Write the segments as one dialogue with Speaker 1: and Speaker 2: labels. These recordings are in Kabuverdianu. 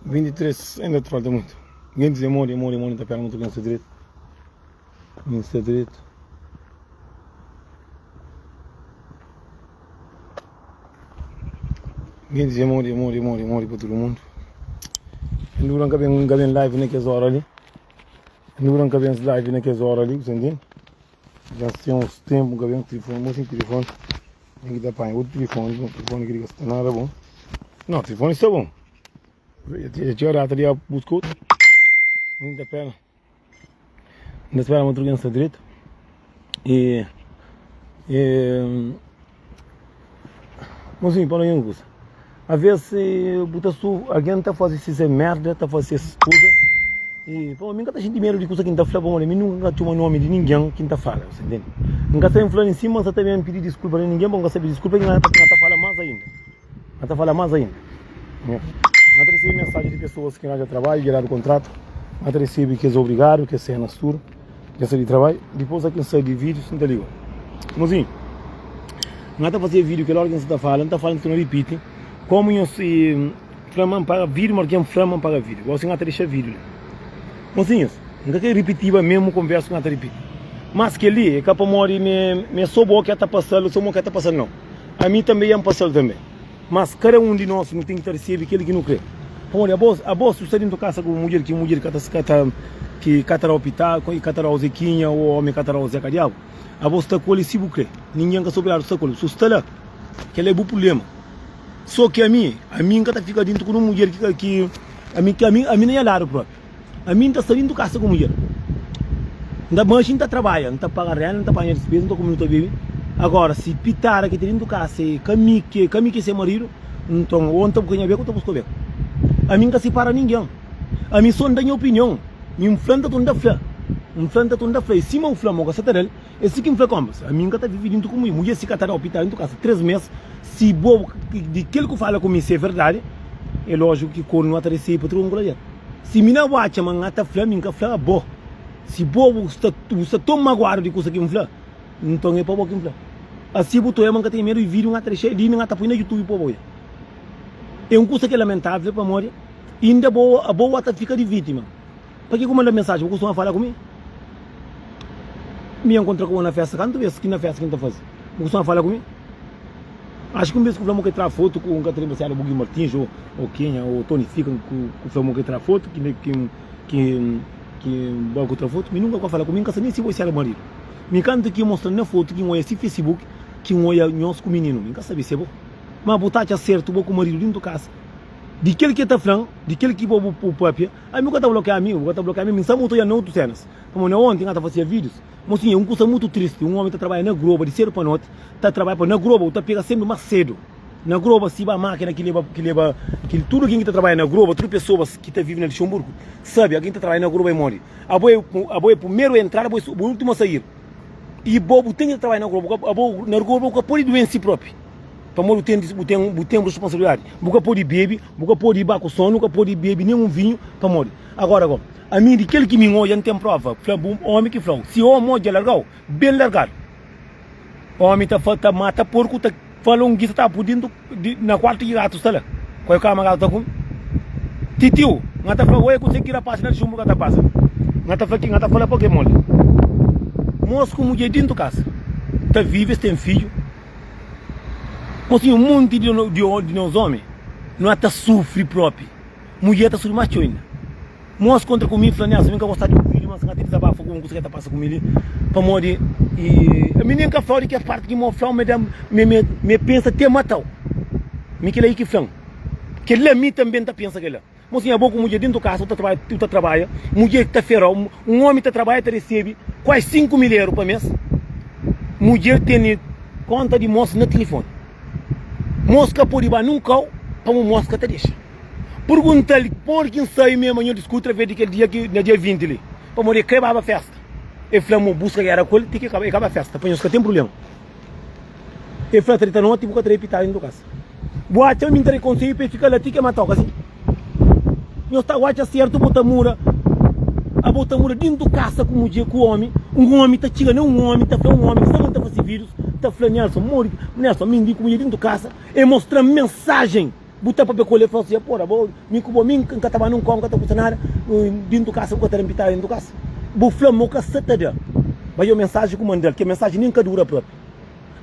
Speaker 1: 23 ainda te falta muito. Ninguém diz amor, amor, amor, não tá perna muito bem, está direito. Não está direito. Ninguém diz amor, amor, amor, amor para todo mundo. Endura nunca vem, nunca vem live naquelas horas ali. Endura nunca vem live naquelas horas ali, você entende? Já tem uns tempos, nunca vem telefone, moço sem telefone. Tem que dar para outro telefone, um telefone que não está nada bom. Não, telefone está bom. Já tinha data de buscar outro. Muita pena. Ainda espera outro alguém está direito. E. E. Mozinho, para não coisa. A vez se buta su, alguém tá fazer essa merda, tá fazer essas coisas. E, pô, mim ka ta xinti medu di kusa ki N ta fla, pamodi mi nunka N ka txoma nomi di ningen ki N ta fala, bu sta ntende? N ka ta fla si ma N sa ta ben pidi diskulpa na ningen, pamodi N ka sabe diskulpa ki N ta fala más ainda. N ta fala más ainda. N ta resebe mensaji di pesoas ki ranja trabadju, dja dadu kontratu, N ta resebe kes obrigadu, kes senas tudu, dja sai di trabadju, dipôs ki N sai di vídius N ta liga. Mozinhu, N ta faze vídiu kel óra ki N sa ta fala, N ta fala N ta torna ripiti, komu nhos. Fla ma N paga vídiu, ma algen fla ma N paga vídiu. Gosi N ka ta dexa vídiu li. Mosinhus, N ka kre ripitiba mesmu konversu ki N ta ripiti. Mas kel-li é ka pamodi mi é so bo ki ta pasa-l, so mo ki ta pasa-l, nau. Ami tanbe ya N pasa-l tanbe. Mas kada un di nos nu ten ki ta resebe kel ki nu kre. Pamodi abos, abos su sta dintu kasa ku bu mudjer, ki mudjer ka ta, ka ta, ki ka ta da-u pita, ki ka ta da-u zekinha, o omi ka ta da-u zeka diabu, abos sta ku el si bu kre. Ningen ka sta obrigadu sta ku el. Su sta la, kel-la é bu prubléma. So ki ami, ami N ka ta fika dintu ku un mudjer ki ka ki ami ki ami ami na nha ladu propi. Ami N ta sta dintu kasa ku mudjer. N ta manxi N ta trabadja, N ta paga renda, N ta paga nha dispeza, N ta kume, N ta bebe. Agora si pitada ki ta dintu kasa e ka mi ki ka mi ki se maridu, nton o N ta buska nha beka o ta buska o beka. Ami N ka sipara ningen. Ami so N da nha opinion. Mi N fla N ta torna fla. N fla N ta torna fla. E sima N fla ma bu ka sa ta da-l. É si ki N fla kónbas, ami N ka ta vive dintu ku mudjer. Mudjer si ka ta da opita dintu kasa 3 mes, si bo di kel ku fala ku mi si é verdadi, é lójiku ki kornu ata resebe pa troka un kulader. Si mi na bo atxa ma N ata fla, mi N ka fla abo. Si bo bu sta bu sta ton maguadu di kusa ki N fla, nton é pa bo ki N fla. Asi bu ta oia ma N ka tene medu di vídiu N ata dexa li, mi N ata pui na youtube pa bo oia. É un kusa ki é lamentavel pamodi inda bo abo ata fika di vítima. Pa ki ku manda mensaji? Bu kustuma fala ku mi? Mi enkontra ku bo na festa kantu bes ki na festa ki N ta faze? Bu kustuma fala ku mi? Axu ki un bes ku fla mo ke tra fotu ku N ka ta lenbra si era Buguinho Martins o o kenha o Tony Fika ku ku fla mo ke tra fotu ki ki ki ki bo ku tra fotu mi nunka ku fala ku mi N ka sa nen si bo si era maridu mi kantu ki mostra-m na fotu ki N oia si facebook ki N oia nhos ku mininu mi N ka sabe si é bo ma bu ta atxa sertu bo ku maridu dintu kasa di kel ki e ta fla-m di kel ki bo bu papia Ami bu ka ta blokia mi, bu ka ta blokia mi, mi nsa mutu oja na utu senas. Pamodi na onti N ta fasia videos, mosinha é un kusa mutu tristi, un omi ta trabadja na groba di sedu pa noti, ta trabadja pa na groba bu ta pega sempri mas sedu. Na groba si ba makina ki leba ki leba ki tudu algin ki ta trabadja na groba, tudu pesoas ki ta vivi na Luxemburgo sabi algin ta trabadja na groba é modi. Abo é abo é primeru a entrar, abo é ultimu a sair. I bo bu ten ki ta trabadja na groba, abo na groba bu ka podi duensi propi. Pamodi bu ten bu ten bu ten responsabilidadi. Bu ka pode bebe, bu ka pode ba ku sonu, bu ka pode bebe nen un vinhu, pamodi? Agora go, ami di kel ki mi N odja, N ten prova. Fla bu omi ki fla-u, si omi odja larga-u, ben largadu. Omi ta ta mata porku, ta fala un gisa ta pui dintu di na kuartu ki gatu sta la. Koi kama gatu ta kume. Titiu, N ta fla, oia kuse ki rapasi na Luxemburgo ka ta pasa. N ta fla ki N ta fala pa ke moli. Mos ku mudjer dintu kasa ta vive, es ten fidju. Mosinhu, monti di di nos omi no ata sufri propi. Mudjer ta sufri mas txeu inda. Mos kontra ku mi fla Nelson, mi ka gosta di obi mas N ka ta dizabafa ku un kusa ki ta pasa ku mi li pamodi ami nen ka flau di kes parti ki mo flau me da me me pensa te matau. Mi kila i ki flan. Kila mi tanbe N ta pensa kila. Mosinha, abo ku mudjer dentu kasa, u ta trabadja, u ta trabadja, mudjer ta ferau, un omi ta trabadja ta resebe kuazi 5000 eru pa mes, mudjer tene konta di mos na tilifoni, mos ka pode ba nun kau pamo mos ka ta dexa. Perguntal pamodi ki N sai mi ma nho diskuti atraves di kel dia ki na dia 20 li, pamodi e kre baba festa, e fla mo buska gera ku el ti ki e kaba festa, pa nhos ka ten prublema. E fla ta dita noti bu ka ta da pitadu dentu kasa. Bu atxa mi n ta da konsedju pa e fika la ti ke matau ka si? Nhos ta atxa sertu bo ta mura abo ta mura dentu kasa ku mudjer ku omi un omi ta txiga na un omi ta fla un omi ki sta ta fasi vidus ta fla Nelson modi Nelson mi ndi ku mudjer dentu kasa e mostram mensajen. Bu ta papia ku el, el fla si, Pora, bo, mi ku bo, mi N ka ta ba nun kau, N ka ta kusa nada, dintu kasa bu ka ta da N pitada dintu kasa. Bu fla-m ma bu ka sa ta da. Bai obi mensaji ku manda-l, kel mensaji nen ka dura propi.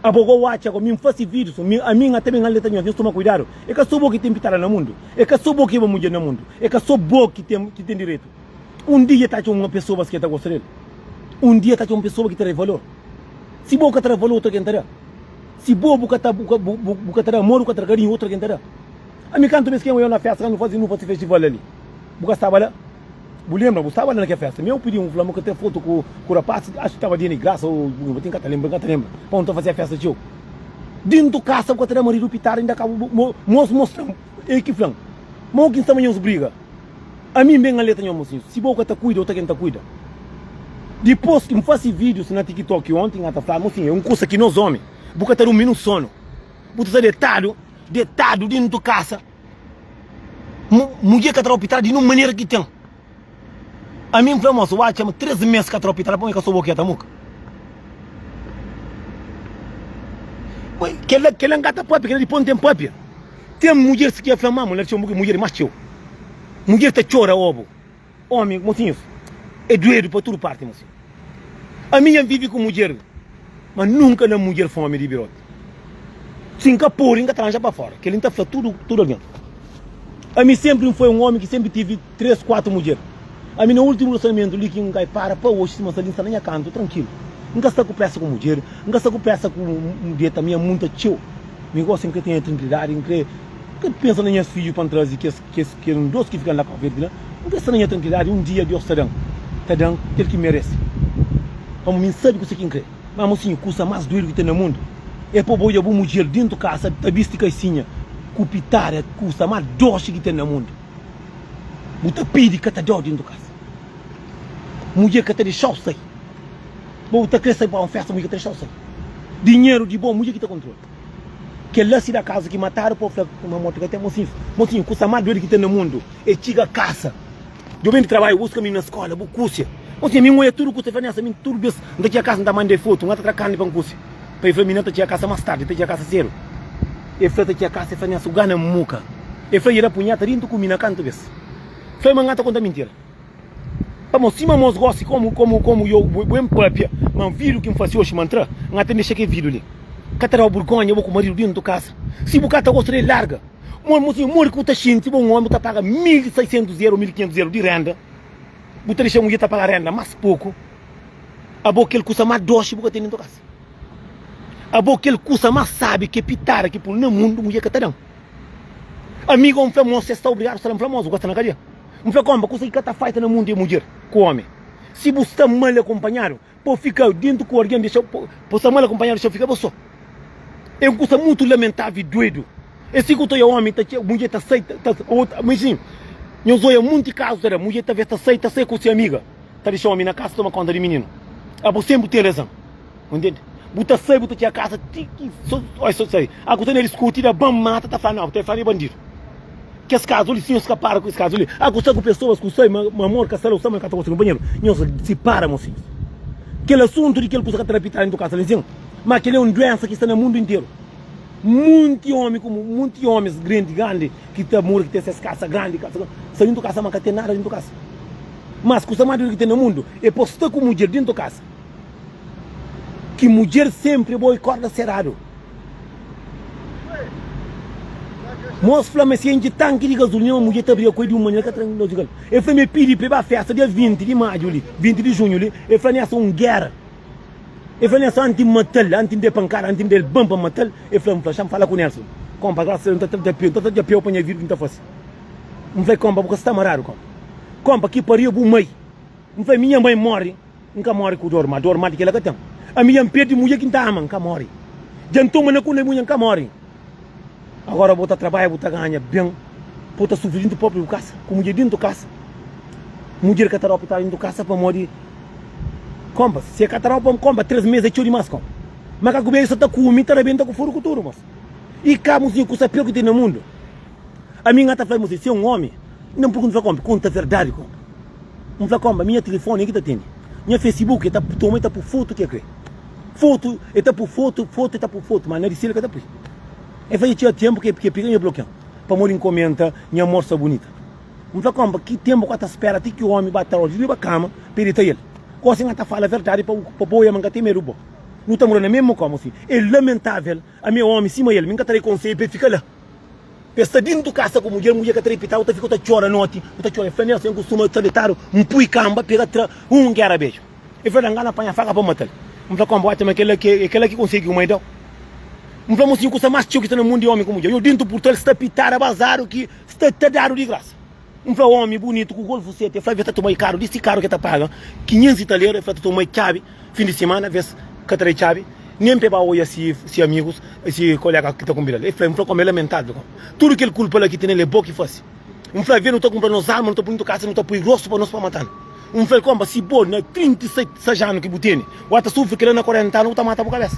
Speaker 1: Abo go atxa go, mi N fasi vídius, mi, ami N ata ben aleta nhos, nhos toma kuidadu. É ka so bo ki ten pitada na mundu, é ka so bo ki é ba mudjer na mundu, é ka so bo ki ten, ki ten direitu. Un dia ta atxa un pesoas ki ta gosta del. Un dia ta atxa un pesoa ki ta da valor. Si bo ka ta da valor, otu algen ta da. Si bo bu ka ta bu, bu, bu ka ta da amor, bu ka ta da karinhu, otu algen ta da. Ami kantu bes ki N oiau na festa, kantu nu fazi nu fasi festival ali, bu ka staba la? Bu lembra? Bu staba la na kel festa. Mi eu pidi un fla ma ka ten foto ku ku rapaz, acho ki tava dia di grasa ou bu ka ta lembra, N ka ta lembra. Pa nu ta fazia festa txeu. Dintu kasa bu ka ta da maridu pitada inda ka bu mos mostran el ki flan. Ma o ki N sta ma nhos briga? Ami N ben aleta nhos mosinhus, si bo ka ta kuida otu algen ta kuida. Dipos ki N fasi videos na tiktok onti N ata fla mosinhu é un kusa ki nos omi bu ka ta durmi nun sonu. Bu ta sta detadu, detadu dintu kasa. Mudjer ka ta da opital di nun manera ki ten. Ami N fla mos, wá txema 3 mes ka ta da opital, pamodi ka so bo ki ta muka. Kela, kela N ka ta papia, kela dipos N ten papia. Ten mudjer ki fla ma, mulher txeu, mudjer mas txeu. Mudjer ta txora obu. Omi, mosinhus, é duedu pa tudu parti, mosinhu. Ami nha vivi ku mudjer, ma nunka na mudjer fomi di biroti. Si N ka pode, N ka ta ranja pa fora. Kel-li N ta fla tudu, tudu algen. Ami senpri N foi un omi ki senpri tivi 3, 4 mudjer. Ami na ultimu relasionamentu li ki N kai para pa oxi, sima N sta li, N sta na nha kantu, trankilu. N ka sta ku presa ku mudjer, N ka sta ku presa ku deta, mi amunta txeu. Mi gosi N kre ten nha trankilidadi, N kre, N ka pensa na nhas fidju pa N traze kes. Kes ki un dos ki fika la Kau Verdi la, N ka sta na nha trankilidadi, un dia Deus ta dan, ta dan kel ki N merese. Pamodi mi N sabe kuse ki N kre. Ma mosinhu, kusa mas duedu ki ten na mundu é pa bo odja bu mudjer dentu kasa ta bisti kaisinha ku pitada, kusa mas doxi ki ten na mundu. Bu ta pidi ka ta dau dentu kasa. Mudjer ka ta dexau sai. Bo bu ta kre sai pa un festa, mudjer ka ta dexau sai. Dinheru di bo, mudjer ki ta kontrola. Kel-la si da kazu ki matadu pa fla ma morti ka ten. Mosinhus, mosinhu, kusa más duedu ki ten na mundu é txiga kasa. Djo ben di trabadju, buska mi na skola, bu kusia. Mosinhu, mi N oia tudu kusa. El fla, Nessa, mi tudu bes N ta txiga kasa, N ta manda-i fotu, N ka ta tra karni pa N kusia. Pa el fla, mi na ta txiga kasa más tardi, N ta txiga kasa sedu. El fla, ta txiga kasa, el fla, Nessa, u gana muka. El fla, i da punheta dintu ku mi na kantu bes. Fla ma N ka ta konta mintira. Pamodi sima mos gosi komu komu komu yo bu en papia ma vidu ki N fasi oxi ma N tra N ata dexa ke vidu li ka ta dau burgonha bo ku maridu dentu kasa si bu ka ta gosta del larga mo mosinhu modi ki bu ta xinti bo un omi bu ta paga 1600 euro 1500 euro di renda bu ta dexa mudjer ta paga renda mas poku abo kel kusa mas doxi bu ka ten dentu kasa abo kel kusa mas sabi ke pitada ki pul na mundu mudjer ka ta dan amigo N fla mos se sta obrigadu sta la N fla mos bu ka sta na kadia. N fla konpa, kusa ki ka ta faita na mundu é mudjer ku omi. Si bu sta mal akonpanhadu, pa bu fika dentu ku algen, dexa pa bu sta mal akonpanhadu, dexa bu fika bo so. É un kusa mutu lamentavel i duedu. É si ku ta oia omi ta txega, mudjer ta sai, ta, ta, imajina, nhos oia munti kazu ta da, mudjer talvez ta sai, ta sai ku si amiga, ta dexa omi na kasa toma konta di mininu. Abo senpri ten razan. Bu ntende? Bu ta sai, bu ta txega kasa ti ki so, oi, so sai. A ku ta na diskuti da ban mata ta fla, nau, ta fla di bandidu. Kes kazu li, si nhos ka para ku es kazu li, a ku sta ku pesoas ku sai ma, ma amor ka sta la, ku sta ma ka ta gosta di kunpanheru, nhos sipara mosinhus. Kel asuntu di kel kusa ka ta da pitadu dentu kasa li nsin, ma kel é un duensa ki sta na mundu interu. Munti omi ku munti omis grandi grandi ki ta mora ki ten ses kasa grandi, kasa, sta dentu kasa ma ka ten nada dentu kasa. Mas kusa mas duedu ki ten na mundu é pa sta ku mudjer dentu kasa. Ki mudjer senpri bo i korda seradu. Mos fla ma si entxi tanki di gasolina ma mudjer ta briga ku el di un manera ka tra lojikal. El fla ma el pidi pa el ba festa dia 20 di maju li, 20 di junhu li, el fla nessa un gera. El fla nessa anti N matal, anti N da-l pankada, anti N da-l ban pa N matal, el fla, N fla xa N fala ku Nelson, konpa grasas a Deus N ta tra djapeu, N ta tra djapeu pa nha vida ki N ta fasi. N fla konpa bu ka sta maradu konpa. Konpa ki pariu bu mai. N fla mi nha mai mori. N ka móre ku dor, má dor má di kel-la ka ten. Ami dja N perde mudjer ki N ta ama, N ka móre. Dja N toma na ku na mudjer, N ka móre. Agora bo ta trabadja, bu ta ganha ben, bo ta sufri dintu própriu bu kasa, ku mudjer dintu kasa. Mudjer ka ta da opital dintu kasa pamodi konpas. Si e ka ta da pa konpa, 3 mes é txeu dimas konpa. Ma ka ku ben, e sa ta kume, ta rabenta ku foru ku tudu, mos. I ka mosinhu kusa pior ki ten na mundu. Ami N ka ta fla mosinhu, si é un omi, N ta pergunta, N fla konpa, konta verdadi konpa. N fla konpa, mi nha tilifoni e ki ta tene. Nha facebook e ta toma e ta pu fotu ki e kre. Fotu, e ta pu fotu, fotu e ta pu fotu, ma na di sel e ka ta pui. E fla dja txeu tempu ki e piga nha blokian. pamodi N komenta nha amor sta bunita. N fla konpa ki tenpu ku a ta spera ti ki omi ba ta di riba kama pa e dita el. Gosi N a ta fala verdadi pa bo oia ma N ka ten medu bo. Nu ta mora na mesmu kama si. E lamentavel ami e omi sima el mi N ka ta da konsedju pa e fika la. Pa e sta dintu kasa ku mudjer, mudjer ka ta ripita, bu ta fika bu ta txora noti, bu ta txora. E fla Nelson, N kustuma sta detadu, N pui kamba, pega tra un gera bedju. E fla, Da ngana panha faka pa matal. N fla, Konpa, atxa ma kela ki e kela ki konsigi ku mai dau? N fla, Mosinhu, kusa mas txeu ki sta na mundu e omi ku mudjer. Yo dintu purtal sta pitadu, abazadu ki sta ta dadu di grasa. N fla, Omi bunitu ku golfu seti. E fla, Ve ta toma e karu, di si karu ke ta paga 500 italeru. E fla, Ta toma e txabi. Fin di simana, ves ka ta da txabi nen pa e ba oia si si amigus, si kolega ki ta kunbida-l. E fla, N fla koma é lamentavel koma. Tudu kel kulpa la ki tene el é bo ki fase. N fla, Ve nu ta kunpra nos arma, nu ta pui ntu kasa, nu ta pui rostu pa nos pa mata-nu. N fla-l, Koma, si bo na 36 anu ki bu tene, bu ata sufri kila na 40 anu, bu ta mata bu kabesa.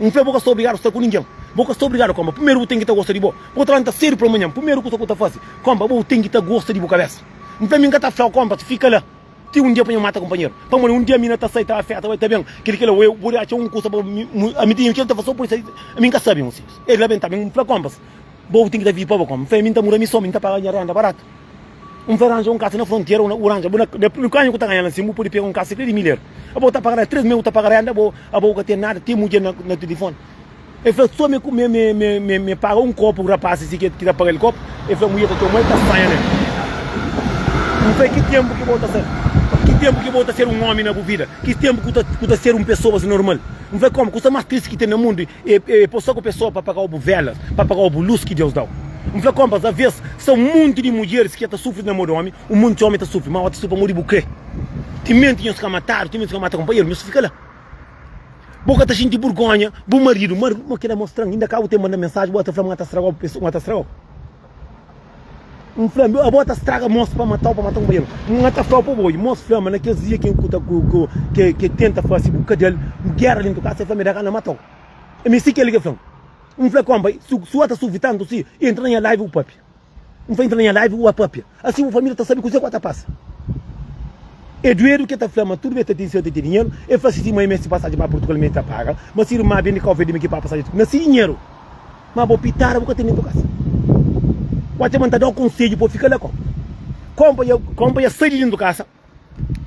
Speaker 1: N fla, Bo ka sta obrigadu sta ku ningen. Bo ka sta obrigadu koma. Primeru bu ten ki ta gosta di bo. Bo ta lanta sedu pa manhan, primeru kusa ku ta fase, koma, bo ten ki ta gosta di bu kabesa. N fla, Mi N ka ta fla-u, koma, fika la. Ti un dia pa nho mata kunpanheru. Pamodi un dia mi na ta sai ta ba festa, bai ta ben kel kel eu pode atxa un kusa pa mi ami tinha kel ta fla so pode sai ami nka sabi un sinhus. El rabenta mi, N fla konpas bo bu ten ki ta vivi pa bo konpa. N fla mi nta muda mi so mi nta paga nha renda baratu. N fla ranja un kasa na frontera u ranja bu na na kanhu ku ta ganha la nsin bu pode pega un kasa ki di milheru. Abo ta paga renda 3 mes bu ta paga renda abo abo bu ka ten nada te mudjer na na tilifoni. El fla so mi mi paga un kopu rapasi si ki ta paga el kopu el fla mudjer ta toma el ta sanha nel N fla ki tempu ki bo ta ser ki tempu ki bo ta ser un omi na bu vida ki tempu ku ta ku ta ser un pesoa si normal N fla komu kusa mas tristi ki ten na mundu e e po sta ku pesoa pa pagau bu velas pa pagau bu lus ki Deus dau N fla komu pas aves sta un monti di mudjeris ki ta sufri na mo di omi un monti omi ta sufri ma ta sufri pamodi bu kre timenti nhos ka matadu timenti nhos ka mata kunpanheru nhos fika la. Bo ka ta xinti burgonha bu maridu ma ma kila mostran inda ka bu ten manda mensaji bo ta fla ma ta stragau bu ma ta stragau N fla abo ta straga mos pa matau pa mata kunpanheru N ta flau pa bo oji mos fla ma na kes dia ki ku ta ku ku ke ke tenta fasi bu kadel gera dentu kasa el fla ma e da gana matau Mi si keli ke flan N fla konpa su su ata sufri tantu si entra na nha live bu papia. N fa entra na nha live bu ba papia. Asi bu familia ta sabi kuze ku ta pasa. É duedu ke ta fla ma tudu bes ta ten si ta ten dinheru. E fla si si mai mesti pasaji pa Portugal mi ta paga. Ma si irma ben di Kau Verdi mi ki paga pasaji na si dinheru. Ma bo pitara bu ka ten dentu kasa. Oca ma N ta dau konsedju pa bu fika la kompa. Kompa ya kompa ya sai di dentu kasa.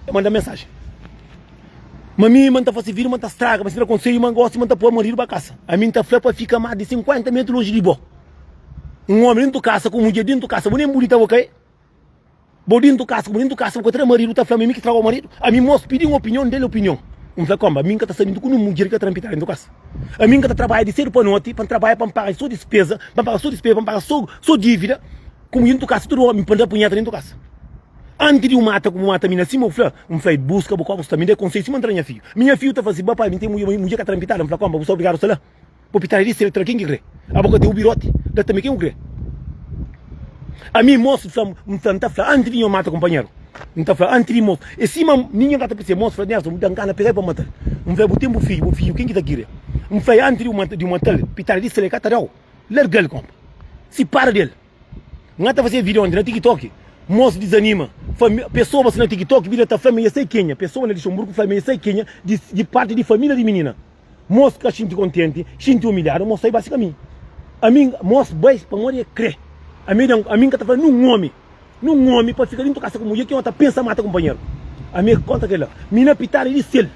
Speaker 1: E manda mensaji. Ma mi ma N ta fasi vida ma N ta straga ma si da konsedju ma N gosi ma N ta poi maridu ba kasa. Ami N ta fla pa fika mas di 50 metru lonji di bo. Un omi dintu kasa ku mudjer dintu kasa bu nen bunita bo ka e bo dintu kasa ku bu dintu kasa bu ka tra maridu ta fla ma mi ki tragau maridu ami mos pidi un opinion del opinion un fla konba ami nka ta sta dintu ku nun mudjer ki ka tra npita dintu kasa ami nka ta trabadja di sedu pa noti pa ntrabadja pa npaga so dispeza pa npaga so dispeza pa npaga so so divida ku mudjer dintu kasa tudu omi pa nda punheta dintu kasa anti di un mata ku bu mata mi na sima bu fla un fla buska bu koba bu sta mi da konsedju sima ntra nha fiju mi nha fiju ta fla si ba pai mi ten mudjer mudjer ka tra npitada un fla konba bu sta obrigadu sta la. Proprietário di sel tra ken ki kre. Abo ka ten u biroti, da tanbe ken ku kre. Ami mos fla, N fla, N ta fla anti di nho mata kunpanheru. N ta fla anti di mos. E sima ningen ka ta perse, mos fla Nelson, bu da ngana pega-l pa matal. N fla, bu ten bu fidju, bu fidju ken ki ta kria? N fla, anti di u matal, pitari di sel e ka ta dau. Larga-l, konpa. Sipara del. N ta fase video onti na TikTok, mos dizanima. Pesoas na TikTok bira ta fla ma e sai kenha. Pesoas na Luxemburgo fla ma e sai kenha di parti di familia di minina. Mos ka xinti kontenti, xinti umilhadu, mos sai ba si kaminhu. Ami, mos bai pamodi e kre. Ami dan, ami N ka ta fla nun omi, nun omi pa fika dintu kasa ku mudjer ki no ta pensa mata kunpanheru. Ami e kontra kila. Mi na pitara di sel,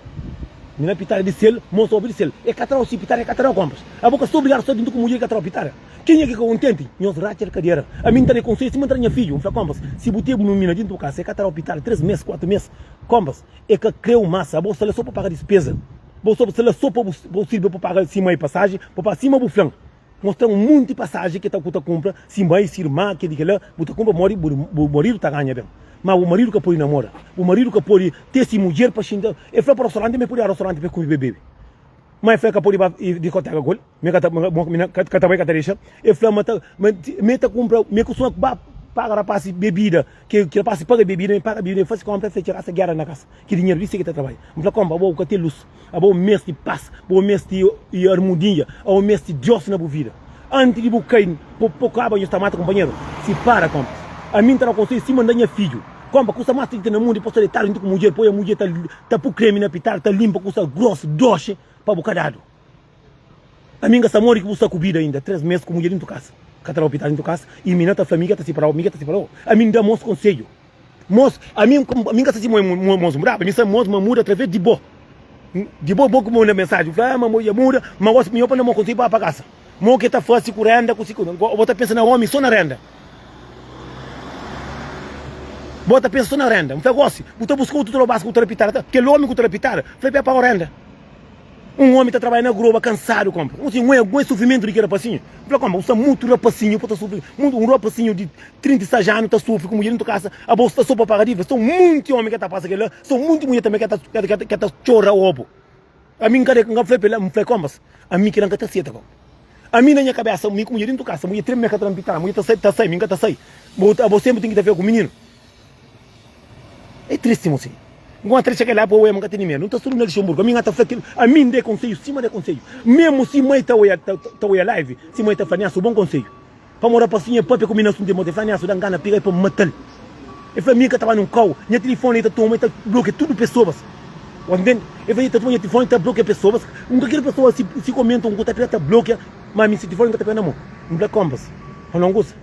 Speaker 1: mi na pitara di sel, mos obi di sel. E ka trau si pitara, e ka trau konpras. Abo ka sta obrigadu sta dintu ku mudjer ki ka trau pitara. Kenha ki ka kontenti, nhos ratxa di kadera. Ami N ta da konselhu sima N ta da nha fidju. N fla konpras, si bu tene un mina dintu bu kasa, e ka trau pitara 3 mes, 4 mes, konpras, e ka kreu mas. Abo sta la so pa paga dispeza. Bo sta la so pa bu sirbi pa paga si mai pasaji, pa paga sima bu flan. Mostran un monti pasaji ki ta ku ta kunpra, si mai, si irma, keli kela, bu ta kunpra pamodi bu maridu ta ganha ben. Ma bu maridu ka podi namora, bu maridu ka podi te si mudjer pa xinta. El fla pa rostoranti ma el podi ba rostoranti pa el kume pa el bebe. Ma el fla el ka podi ba diskoteka ku el, ma el ka ta ma ka ta bai ka ta dexa. El fla ma ta ma el ta kunpra, ma el kustuma ba paga rapasi bebida, ki rapasi paga bebida, ma el paga bebida, el fasi konpra, el fla txega asa gera na kasa. Ki dinheru di si ki ta trabadja. N fla konpa, abo bu ka ten lus, abo bu mesti pas, bo mesti armonia, abo mesti Dios na bu vida. Anti di bu kai po kaba nhos ta mata kunpanheru. Si para konpa. Ami N ta da konsedju sima N da nha fidju. Konpa, kusa mas ki ten na mundu é po sta detadu juntu ku mudjer, poi a mudjer ta ta pu kremi na pitadu, ta limpa kusa grosu, doxi pa bu ka dadu. Ami N ka sta modi ki bu sta ku bida inda, 3 mes ku mudjer dintu kasa. Ka ta da-u pitada dentu kasa y mina ta fla mi ka ta sipara-u, mi ka ta sipara-u. Ami N da mos konsedju. Mos, ami ami N ka sa si mo mos mudaba, mi sa mos ma muda através di bo. Di bo, bo ku manda mensaji, bu fla, ah ma mo dja muda, ma gosi mi pa na mo konsedju pa ba pa kasa. Mo ke ta fasi ku renda ku si ku, bo ta pensa na omi so na renda. Bo ta pensa so na renda. N fla gosi, bu ta buska utru trabas ku ta da pitada, kel omi ku ta da pitada, fla pa e paga renda. Un omi ta trabadja na groba kansadu konpra. Un sin, un sufrimentu di ki rapasinhu. N fla konpra, bu sta mutu rapasinhu pa ta sufri. Mutu, un rapasinhu di 36 anu ta sufri ku mudjer dentu kasa, abo sta so pa paga dívida. Sta munti omi ke ta pasa kila, sta munti mudjer tanbe ke ta ke ta ke ta txora obu. Ami N ka de, N ka fla pa el, N fla konpas, ami kila N ka ta seta konpra. Ami na nha kabesa, mi ku mudjer dentu kasa, mudjer treme ka ta da-m pitada, mudjer ta sai, ta sai, mi N ka ta sai. Bo, abo senpri ten ki ta fika ku mininu. É tristi mosinhu. N gosta di txeka la pa oia ma N ka tene medu. N ta studa na Luxemburgo. Ami N ta fla kel ami N da konsedju sima da konsedju. Memu si mai ta oia ta oia live, si mai ta fla Nelson bon konsedju. Pamodi rapasinhu e papia ku mi na asuntu e moti. E fla Nelson da-m gana pega-l pa N mata-l. E fla mi N ka ta ba nun kau. Nha tilifoni e ta toma e ta blokia tudu pesoas. Bo ntende? E fla e ta toma nha tilifoni e ta blokia pesoas. N ka kre pesoas si si komenta un kusa ta pega ta blokia. Ma ami si tilifoni N ka ta pega na mon. N fla konpas, fla un kusa.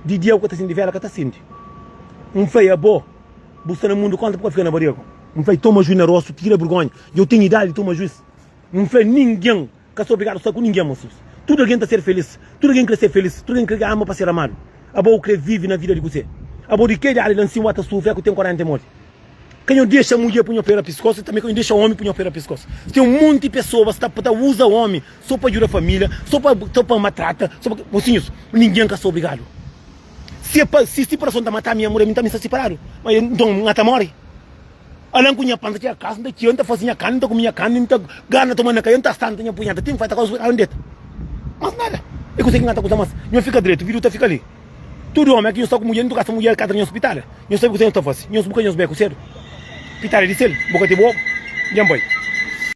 Speaker 1: Di dia bu ka ta sindi vela ka ta sindi. N fla-i, Abo, bu sta na mundu konta bu ka fika na bariga. N fla-i, Toma juiz na rostu, tira burgonha. Dja u ten idadi di toma juiz. N fla-i, Ningen ka sta obrigadu sta ku ningen, mosinhus. Tudu algen ta ser felis. Tudu algen kre ser felis. Tudu algen kre ama pa ser amadu. Abo, bu kre vive na vida di kuzê? Abo, di ke idadi la nsin bu ta sufri a ku ten 40 e modi? Ka nho dexa mudjer pu nho pera piskos i tanbe ka nho dexa omi pu nho pera piskos. Ten un monti pesoas ta ta uza omi so pa djuda familia, so pa so pa matrata, so pa mosinhus, ningen ka sta obrigadu. Si e pa si siparason ta mata mi amor, ami ta mi sta siparadu, ma nton N ta mori. Alan ku nha pan ta txiga kasa, N ta txiga, N ta fasi nha karni, N ta kume nha karni, N ta gana toma na kai, N ta sta, N ta nha punheta, tin fai ta kausa, N deta. Mas nada. E kuse ki N ta kusa mas. Nho fika dretu, vidu ta fika li. Tudu omi, aki nho sta ku mudjer, ntu kasa mudjer katra nho spitada. Nhos sabe kuzê nhos ta fase. Nhos buka nhos beku sedu. Pitada di sel, boka ti bo, dja N bai.